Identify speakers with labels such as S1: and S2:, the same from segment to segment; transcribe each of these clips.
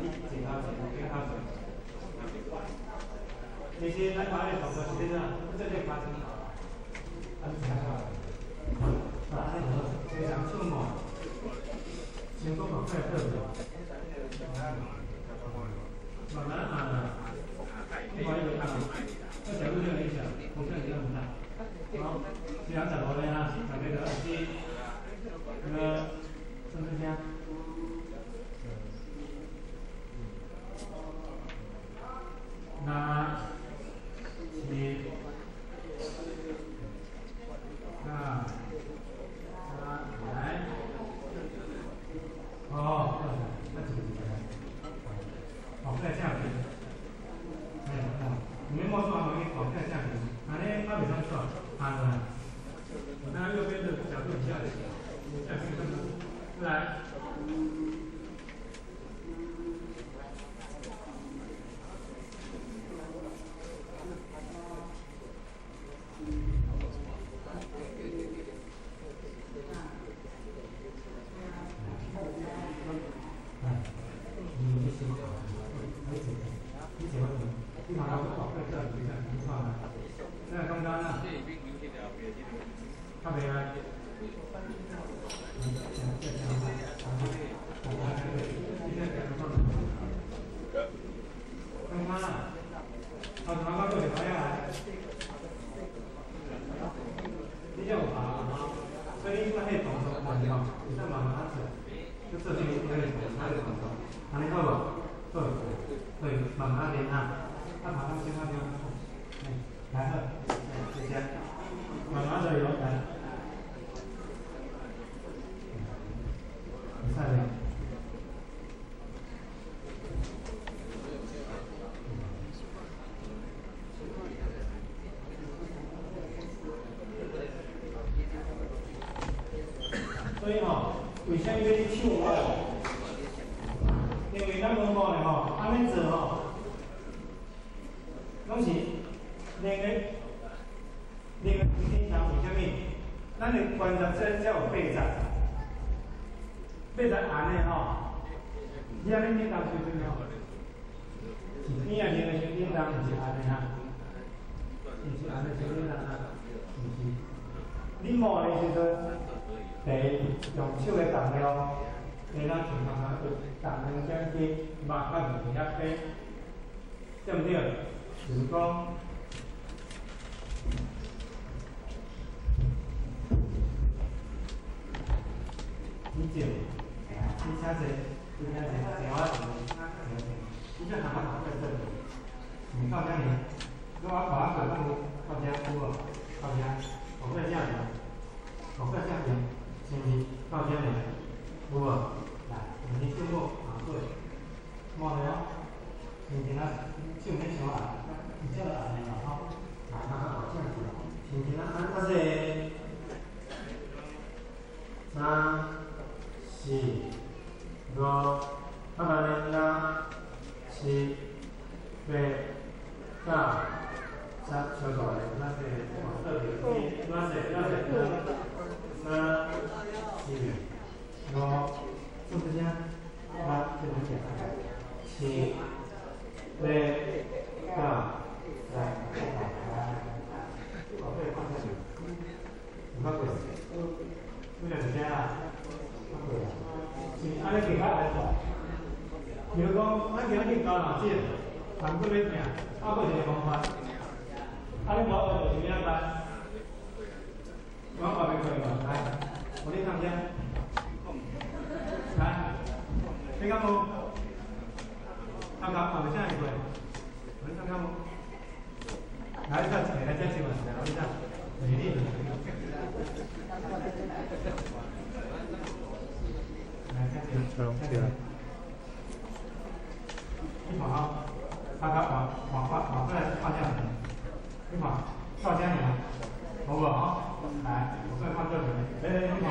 S1: 你坐頭前，行頭前。其實咱看的動作是怎？你做這個尻槍，啊，你坐遐啊，按呢就好，非常手摸，先講目過來倒去，慢慢按啊，你看伊會按，這角度就有影響，風向影響很大。好，一人15個啊，大家就開始，那個，算算聲。六、七、八、來，哦，那這個就來，哦，再下邊，哎，哦，你們摸出來沒？哦，再下邊，安呢，我袂使算，按落來，我那右邊的角度比較小，下邊看看，來。你看，我過這裡一下，你看來，這個感覺哪？較袂啊？感覺哪？頭前我過一擺仔來，你這有爬吼，所以你這彼動作慢吼，會使慢慢仔做，你做這個這個這個動作，按呢好無？好，對，慢慢練啊。啊，慢慢先慢點，來好，謝謝，慢慢來哦，來，會使咧。所以吼，為啥物欲你唱我？因為咱問某咧吼，按呢做吼。攏是兩個兩個天長為啥物？咱的關節這才有八節，八節按呢吼，你按呢擰動時陣吼，你若擰的時陣擰動毋是按呢哈，毋是按呢時陣擰動啊，毋是。你摸的時陣，第一用手的重量，你咱像剛剛重量將去肉較袂遐低，對毋對？就是講，你坐，你請坐，你請坐，坐我坐，坐坐，你這行啊行過這，你到遮爾，你我把我過到遮有無？到遮，我過這爾，我過這邊，是毋是到遮爾？有無？來，你手摸行過，摸著哦，輕輕啊，手免傷按，伊這按的嘛吼，來，慢慢往這樣子，輕輕啊，按啊這，三、四、五，啊慢慢六、七、八、九、十，小大的，那這往倒去，那這那這，三、四、五，做這聲，八，這兩隻，七、八、九、來，來，寶貝，放下去，有較過，有兩隻啊，較過啊，是按呢加較安全。比如講，咱今仔去交人酒，談過欲拼，啊，閣一個方法，啊，你無學就是欲按怎辦？我看袂過無？來，予你看下，來，你敢無？看看看袂啥會過？予你看看無？來，你再一個來這唱啊，來，你再，就是你。來，這唱，這唱。你看吼，他較往往往往過來放這樣子，你看到這爾，好無吼？來，我再放這邊，欸，你看，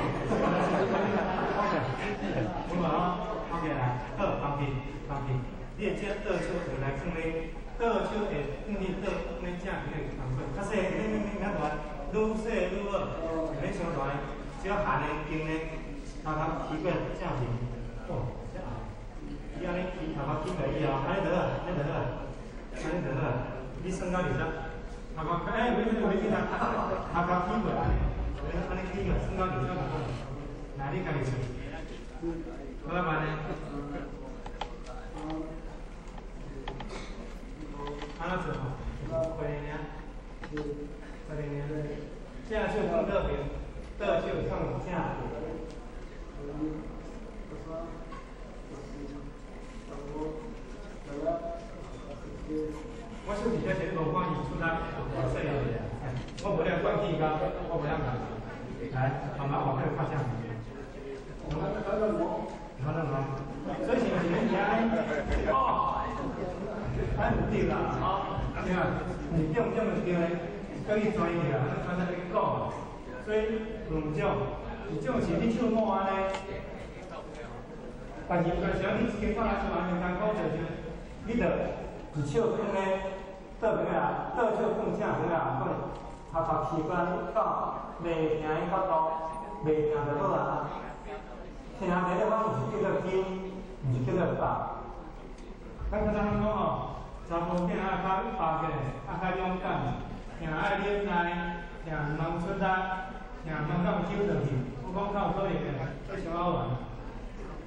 S1: 好無吼？OK 來，好，放屁，放屁，你會這倒手會來放咧，倒手會放你倒放咧正邊的工作，較細，免免免遐大，愈細愈好，毋免傷大，只要含的勁呢，頭殼起過正邊，哦，這按，伊按呢起。頭殼起過以後，按呢就好，按呢就好，按呢就好。你算到20，頭殼欸，袂袂袂緊啊，頭殼起過按呢，按呢起過，算到二十就好。來，你家己算。好啦，慢呢。按怎做吼？開爾，開爾。正手放倒邊，倒手放正邊。我手佇遮是無看伊出力偌細力，我無了慣起到，我無曉教。來，慢慢往這看正。好了嗎？所以是毋是免驚？哦，哎毋對啦，吼，對啊，是中中就對咧，叫伊轉去啦，咱剛才咧講，所以兩種，一種是你手摸按呢，但是有陣時你一間看來是蠻艱苦，就是你著一手放咧倒邊啊，倒手放正邊啊，放頭殼起關到袂疼的角度，袂疼就好啊。疼第咧，反正是叫做筋，毋是叫做肉。咱較早攏講吼，查某囝愛較霸起來，愛較勇敢，疼愛忍耐，疼毋通出力，疼毋通共揪落去。我講較有可能的，這傷好玩。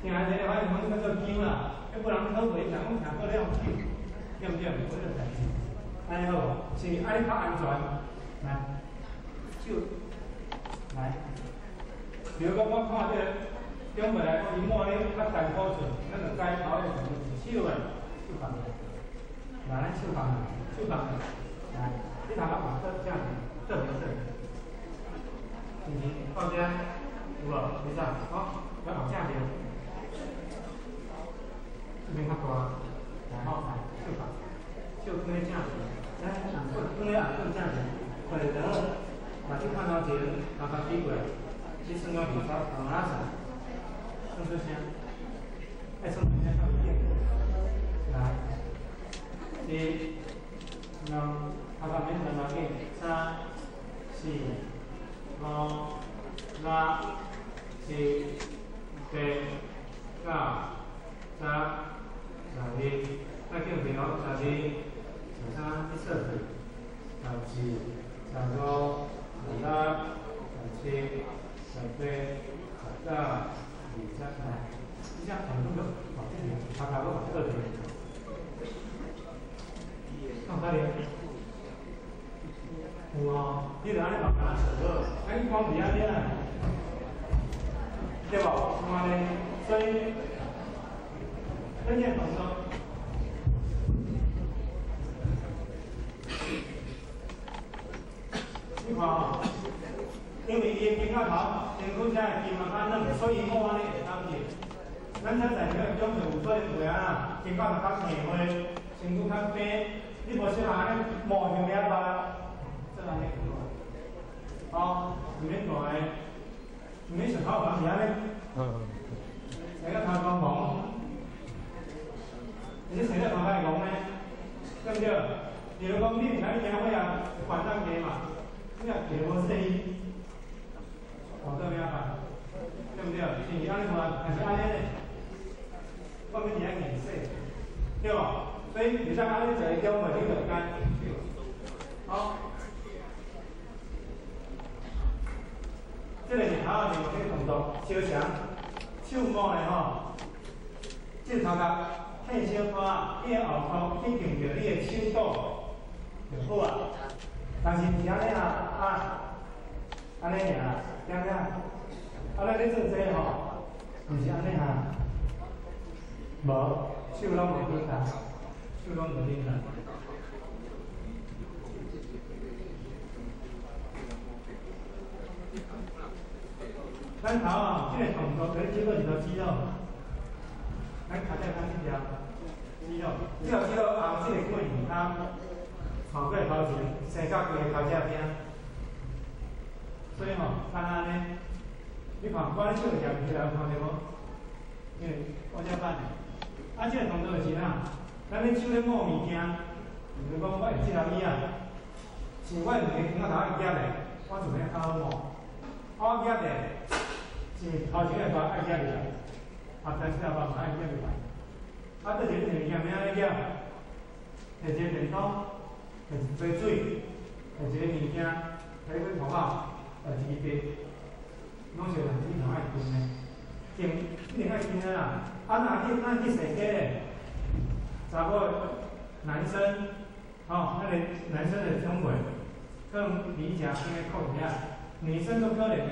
S1: 疼第咧，反正攏叫做揪啦，彼無人討袂，疼講疼過咧用揪，對毋對？無這個代誌。按呢好無？是按呢較安全。來，手來。比如講，我看這個。長輩來講，伊摸咧較艱苦做，咱就改頭咧，手的手放下，來，咱手放下，手放下，來，你頭殼往倒正邊，倒邊倒，是毋是？到遮有無？袂使，好，來往正邊，這邊較大，來好，來手放，手放咧正邊，來，放放咧後放正邊，看就好，目睭看頭前，頭殼起過來，你算到20，慢慢算。算出聲，愛算出聲較有勁。來，一、兩，頭殼免轉腦緊，三、四、五、六、七、八、九、十、11，再叫朋友12、13，你算算，14、15、16、17、18、19。20，來，你這樣往那個往這邊，頭殼往這邊，放哪裡？有哦，你就按呢慢慢做好，啊，你講袂按呢啊，對無？按呢，所以，咱這動作，你看哦，因為伊的肩胛頭。身軀才會筋嘛較軟，所以摸按呢會當去。咱遮在遐長輩有可能會啊，肩胛頭較硬話，身軀較平，你無適合按呢摸就袂曉巴，做按呢好，毋免大的，毋免想頭髮是按呢。生個頭光光，你生個頭髮會戆呢？對毋對？比如講，你毋知你驚歲啊，管當低嘛，你若低無細。往這邊擺，對毋對？是毋是按呢看，還是按呢？我們伫遐硬說，對無？所以你像按呢一個中袂，你就該好。這個是頭仔另外一個動作，小強手摸的吼，這個頭殼退小可，你的後箍去掂著你的手肚就好啊。但是毋是按呢啊啊，按呢爾。對不對？啊，咱咧做這吼，毋是按呢哈，無手攏無緊啦，手攏無緊啦。咱頭啊，這個動作，咱這個一條肌肉，咱卡在咱這條肌肉，這條肌肉紅這個過程，它跑過頭前，生到規个頭這邊。所以吼，按按呢，你看我咧手會舉起來，有看著無？因為我這擺，啊，這個動作就是啥？咱咧手咧摸物件，比如講我會這條椅仔，是我兩個肩仔頭愛夾咧，我就欲較好摸。啊，我夾咧，是頭前個把愛夾入來，後壁這條把嘛愛夾入來。啊，倒一个物件欲按呢举？摕一个电筒，摕一杯水，摕一个物件，摕去涂仔，摕一支笔，攏是人指头爱近的，近一定爱近的啦。啊，若去咱去踅街咧，查某男生，吼，那个男生的胸围，可能皮夹边个扣底下，女生都可怜的，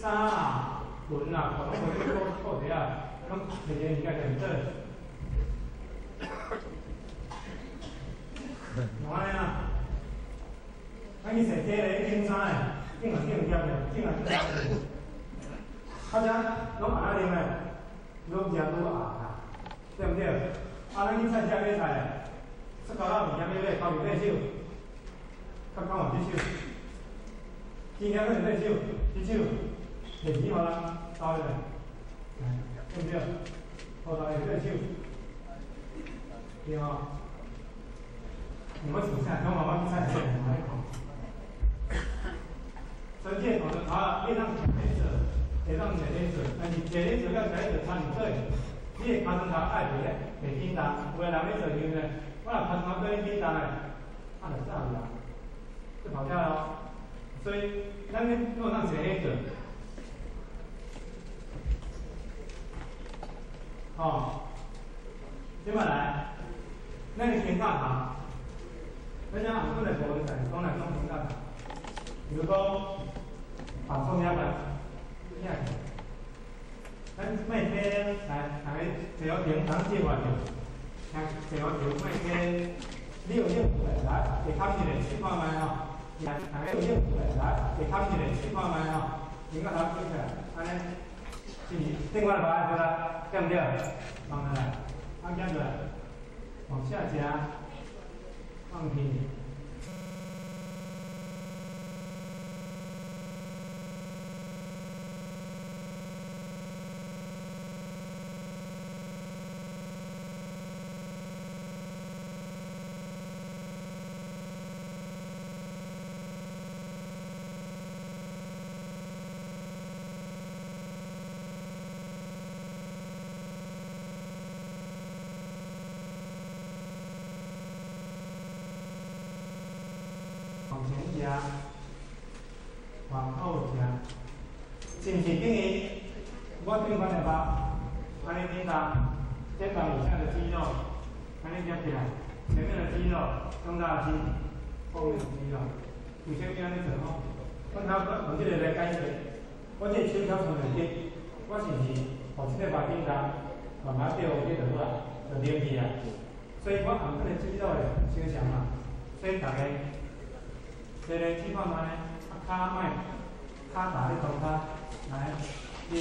S1: 衫啊、裙啊，拢无去扣扣底下，拢摕一个物件来做。有按呢啊？咱去踅街咧，去拣衫的，拣啊拣唔掂的，拣啊拣。啊遮攏按怎啉的？愈食愈红啊，对毋对？啊，咱去菜市买菜，出头仔物件欲买，头一块手，较讲换这手，今天搁是这手，这手摕钱予人兜入来，对毋对？后头是这手，对吼？我想啥？讲我去菜市场来看。所以这个动作啊，你当徛咧做，会当徛咧做，但是坐咧做佮徛咧做差毋多。你的跤踮头爱袂咧袂紧动，有的人咧做样咧，我若跤踮头搁咧紧动咧，啊，就走去啊，就跑掉咯。所以咱咧拢当坐咧做，吼，这摆来，咱的肩胛头。咱遮红棍的部分，讲来讲肩胛头，比如讲放松遐摆，遐个，咱莫提来，逐个坐好停，通借我着，听坐好停，莫提，你有兴趣来，下坎一个试看觅吼，来，逐个有兴趣来，下坎一个试看觅吼，肩胛头举起来，按呢，是毋是？顶悬的摆出来，对毋对？放下来，啊，减落来，往下夹。放平。往前夹，往后夹，是毋是等于我顶悬的肉，按呢顶动，肩膀以下的肌肉，按呢夹起来，前面的肌肉，胸大肌，后面的肌肉，为啥物按呢做吼？我头用这个来解释，我这个手翘出来紧，我是毋是予这个肉顶动，慢慢掉去就好啊，就拎去啊。所以我红棍的肌肉会相像嘛，所以逐家。坐咧试看觅，啊，跤莫，跤踏咧动跤，来，一、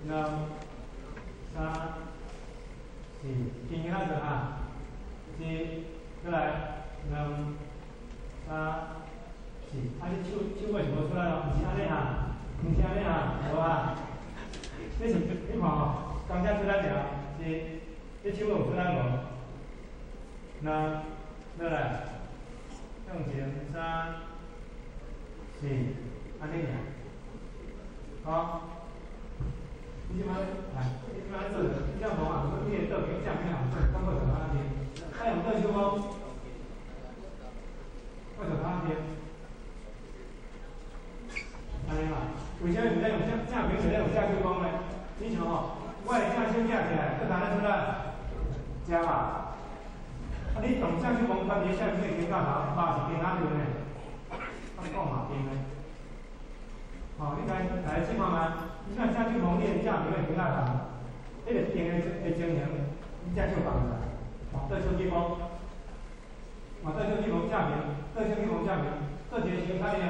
S1: 两、三、四，轻轻仔做哈，一，过来，两、三、四，啊，你手手尾是无出来咯，毋是按呢哈，毋是按呢哈，无啊，你是你看吼，刚才出来尔，是，你手尾有出来无？两，过来。向前三、四，按呢尔，好。你这摆来，你这摆做，你这无啊？你的倒边正面红棍，感觉就安尼。啊，用倒手无？我就安尼。按呢嘛？为啥物毋使用正正边袂使用正手讲呢？你像吼，我的正手举起来，阁弹咧出来，食嘛。啊！你动正手讲，关节下面肩胛头，肉是肩仔对呢，啊讲嘛对呢。吼，你来来试看觅，你若正手摸你的正边的肩胛头，彼个定的的情形，你正手放下来，往倒手去摸，往倒手去摸正边，倒手去摸正边，倒一个手较硬。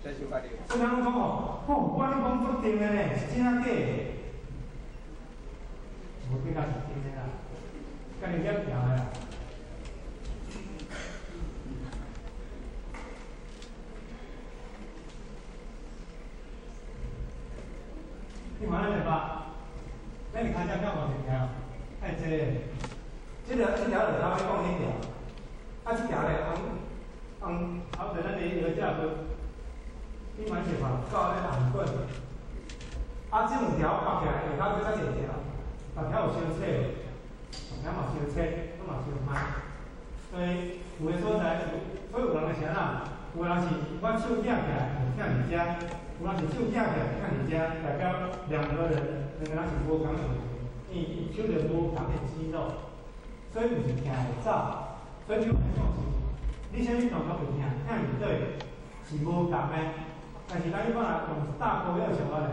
S2: 正手较硬。
S1: 所以人讲吼，吼，我拢讲足定的呢，是真啊假的？无比较是真的啦。家己点调的啦。你看咱的肉，咱的跤只敢偌济条？爱济。这条这条就头尾讲彼条，啊，这条咧红红头前咱的腰脊骨，你蛮是看到咧红棍，啊，这两条合起来下骹阁较济条。别遐有相切，别遐嘛相切，拢嘛相歹。所以有的所在，所以有人是按怎？有人是我手举起来，就疼佇遮；有人是手举起来，疼佇遮，代表兩個人，兩個人是無仝的問題，因為伊手著無仝的肌肉，所以毋是疼會走。所以就來講是，你啥物動作會疼，疼佇佗是無仝的。但是咱一般來用大口要求咧，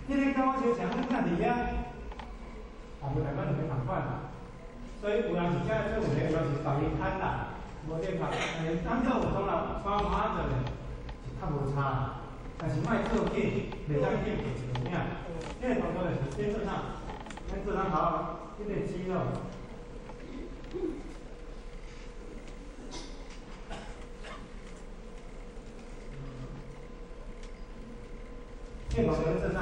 S1: 你咧跟我相像，你疼佇遐，也無代表兩個仝款啦。所以有人是遮出問題，有人是別伊攤啦，無對法。但是咱做有當啦，穿馬做咧是較無差，但是莫做緊，袂當緊有影。這個動作就是先做啥？咱做啥頭？這個肌肉。這個動作做啥？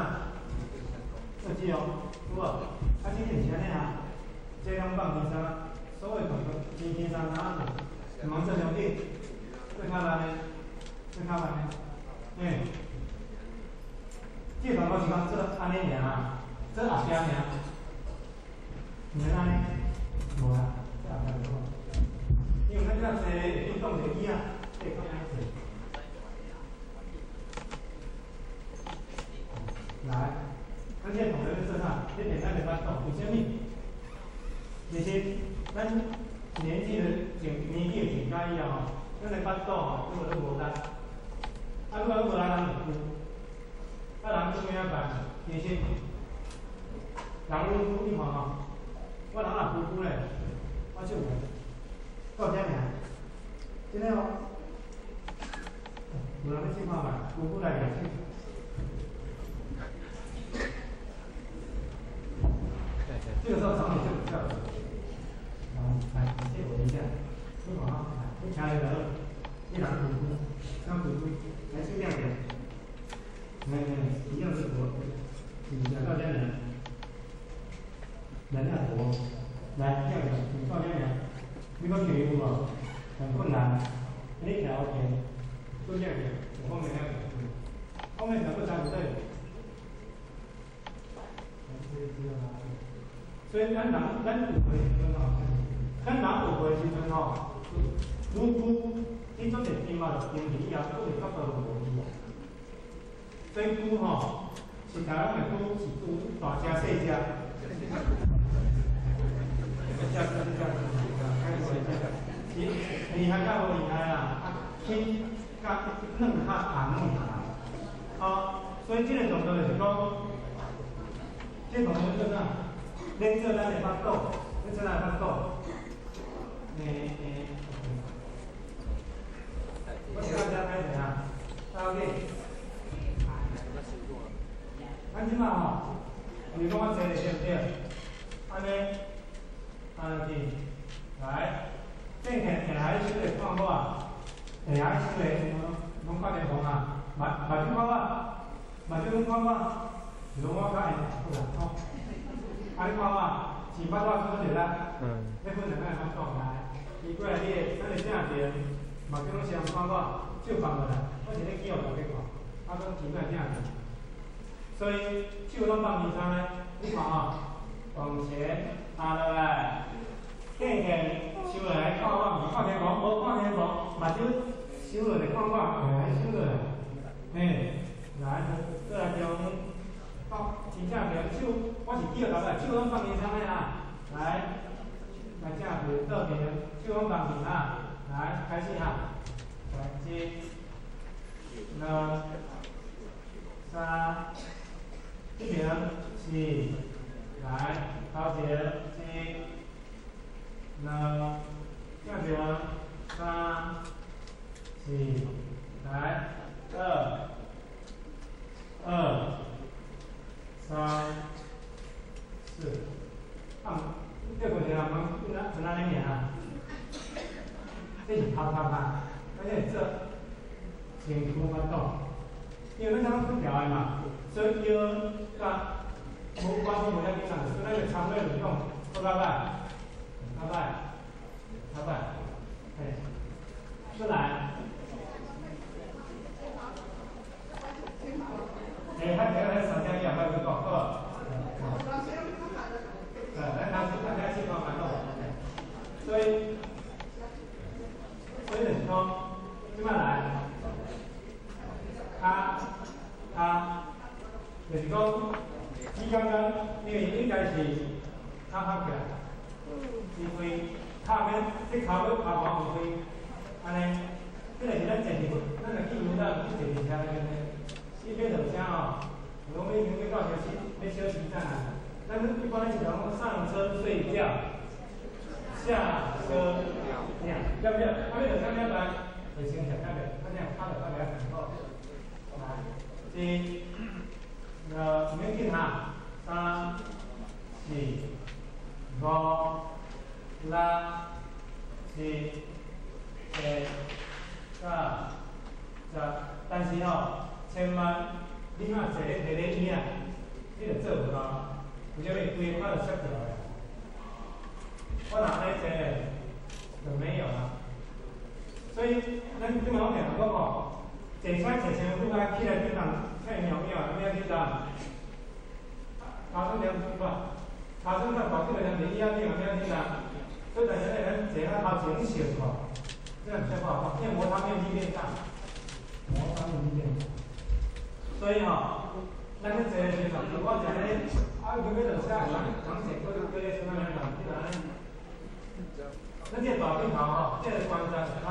S1: 做肌肉，有無？啊，這個是按呢啊？這兩放輕鬆，所有動作輕輕鬆鬆做，毋通做傷緊，做較慢的，做較慢的，嘿。這個動作是講做按呢爾，做後壁爾，毋免按呢，無啦，做後壁就好。因為咱遮濟會去動一個椅仔，會較歹勢。來，咱這個動作要做啥？這簡單的腹肚，為啥物？其實，咱年紀的增年紀的增加以後吼，咱的腹肚吼，愈來愈無力，啊，愈來愈無力，人就久，啊，人久欲按怎辦？其實，人愈久，你看吼，我人若久久咧，我手會到遮爾，真的哦，有人欲試看覓？久久來舉手。這個時候長腿就比較來，借我一下，你看哈，你徛咧就好，你人久久，啥久久，來手兩個，來來，一樣是活，是不是？到這爾，人要活，來這樣子，你到這爾，你講徛有無？很困難，你徛 OK，做這樣子，我後面兩個，後面兩個差不多。所以咱人，咱有歲時陣吼，咱人有歲時陣吼，愈久，你總會筋肉就筋疲以後，閣會感覺就無力啊。所以久吼，是台灣的久是久大只細只。是厲害甲無厲害啦，啊輕甲軟較硬軟。哦，所以這個動作就是講，這個動作叫啥？練做咱的腹肚，練做咱的腹肚。我是大家歹勢啊，大家。咱這擺吼，比如講我坐咧對毋對？按呢，按落去，來，正起下來手來看我，下來手來攏看見風啊，目目睭看我，目睭攏看我，是講我較會好啦吼。啊，你看我，是腹肚出一力，你分兩個腹肚來，伊過來你的，咱的正前，目睭攏先看我，手放落來，我是咧記予大家看，啊，講前來正前，所以手攏放輕鬆咧，你看吼，往前壓落來，變現收落來看我，毋是看天空，無看天空，目睭收落來看我，來收落來，嘿，來，過來中。好，真正對，手我是記予大家，手攏放輕鬆的啦。來，來正邊倒邊，手攏放平啊。來，開始哈。來，一、兩、三，這邊四，來，頭前一、兩，正邊三、四，來，二、二。三、四，啊，這個過程啊，毋哪毋哪咧爾啊？這是頭殼啊，而且做身軀腹肚，因為咱剛剛調的嘛，所以腰佮無關係無遐緊啦，所以咱個腸胃運動閣較歹，較歹，較歹，嘿，過來。欸，較較迄三點以後較去講，好無？骹合起來，離開，骹免，這跤尾跤毛唔開，按呢，這個是咱坐佇，咱若去舞蹈去坐佇車內面，伊欲落車吼，有講欲欲到休息，欲休息站啊。咱一般咧是講上車睡覺，下車尿，對不對？啊，欲落車怎辦？會先徛較袂，啊這樣跤就較袂遐辛苦。來，一、二，毋免緊哈，三、四、五、六、七、八、九、十。但是吼，千萬你若坐咧提咧椅啊，你就做無到。為啥物？規个跤就摔掉來。我若按呢坐就沒有啦。所以，咱這擺講定講吼，坐車坐傷久，啊起來轉動，才會尿尿，啥物仔緊張？尻川點不？尻川較大，起來兩邊椅仔頂，啥物仔緊張？所以，但是咧，咱坐較頭前小吼，這樣比較不好，因為摩擦面積變大，摩擦面積變大。所以吼，咱咧坐的時陣，我坐咧，啊，佢欲落車，人人坐，閣閣咧啥物人，你若按呢？咱這個大腿頭吼，這個關節較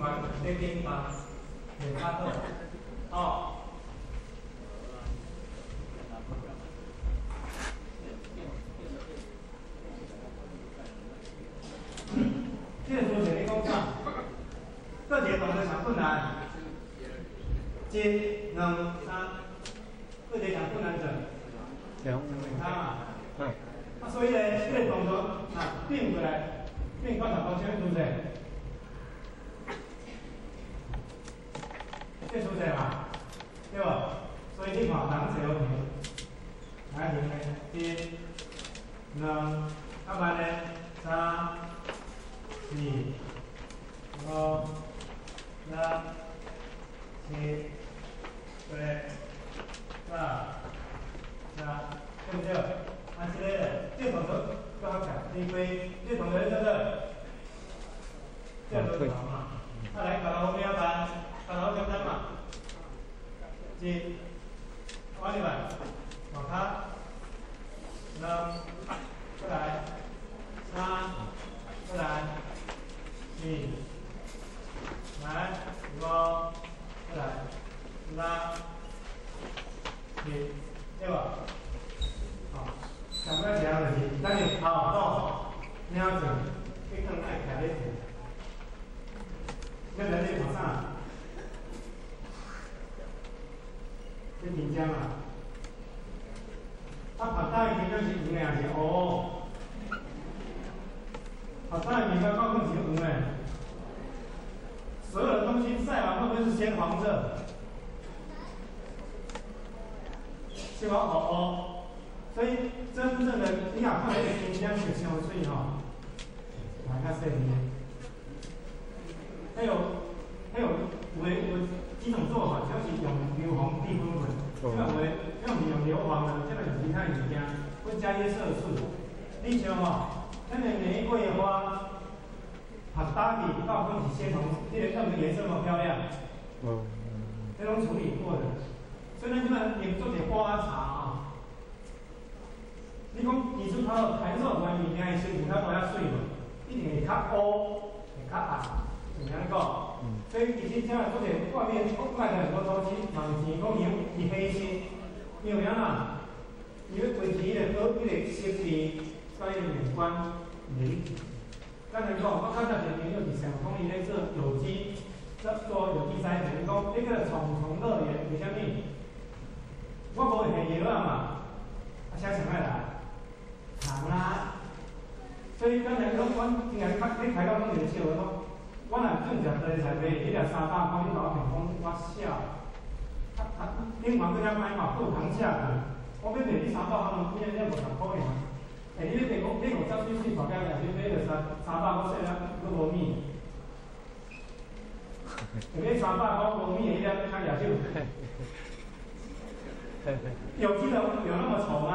S1: 完全咧緊繃，袂較好，吼。這個姿勢你講啥？閣一個動作上困難，一、兩、三，閣一個上困難者，兩跤嘛。啊，所以咧，這個動作啊，變過來，變到頭講啥物姿勢？這姿勢嘛，對無？所以你看，人坐好停，來停咧，一、兩，較慢咧，三、四、五、六、七、八、九、十，對不對？啊，這個這個動作閣較強，離開，這個動作咧做啥？這個動作嘛，啊來，頭後面辦，頭後簡單嘛，一，往入來，外跤，兩，過來，三，過來，四，來，五，過來，六，七，對無？好，上擺一項就是，咱的頭腦領轉，去轉愛徛咧坐。咱來咧看啥？這甜漿啊，啊，白大的甜漿是黃的還是烏？白大的物件到底是黃的？所有的東西曬完會不會是鮮黃色？是無？烏烏。所以真正的你若看彼個甜漿是傷媠吼，來較細膩。還有還有有的有幾種做法，這是用硫磺地粉粉，這個有的這毋是用硫磺的，這個用其他物件，會加一些色素。你像吼，咱的玫瑰花，曝打去到底是鮮紅，這個那個顏色那麼漂亮，這攏處理過的。所以咱這擺用做一個花茶啊。你講其實頭海做完物件的時陣，有較無遐媠無？一定會較烏，會較暗，是毋是按呢講？所以其實這樣做者外面賣的很多東西，嘛有錢講伊伊黑心，因為按怎？伊欲維持彼個好，彼個色澤，佮伊個美觀美。咱來講，我較早一個朋友是想講伊咧做有機，做做有機栽培，伊講彼個蟲蟲樂園，為啥物？我無下藥啊嘛，啊啥啥愛來？糖啊，所以咱來講，阮今日較咧開講講一個笑話講，我若種一袋菜賣，彼粒300箍，你共我騙講我痟。啊啊，頂懸閣遐歹嘛，報糖價格，我欲賣你300箍，你你50箍爾。欸，你欲賣五，賣50水水大概也是買著三百箍，說了閣無米。買300箍無米的，彼粒較額手。有機的有那麼醜嗎？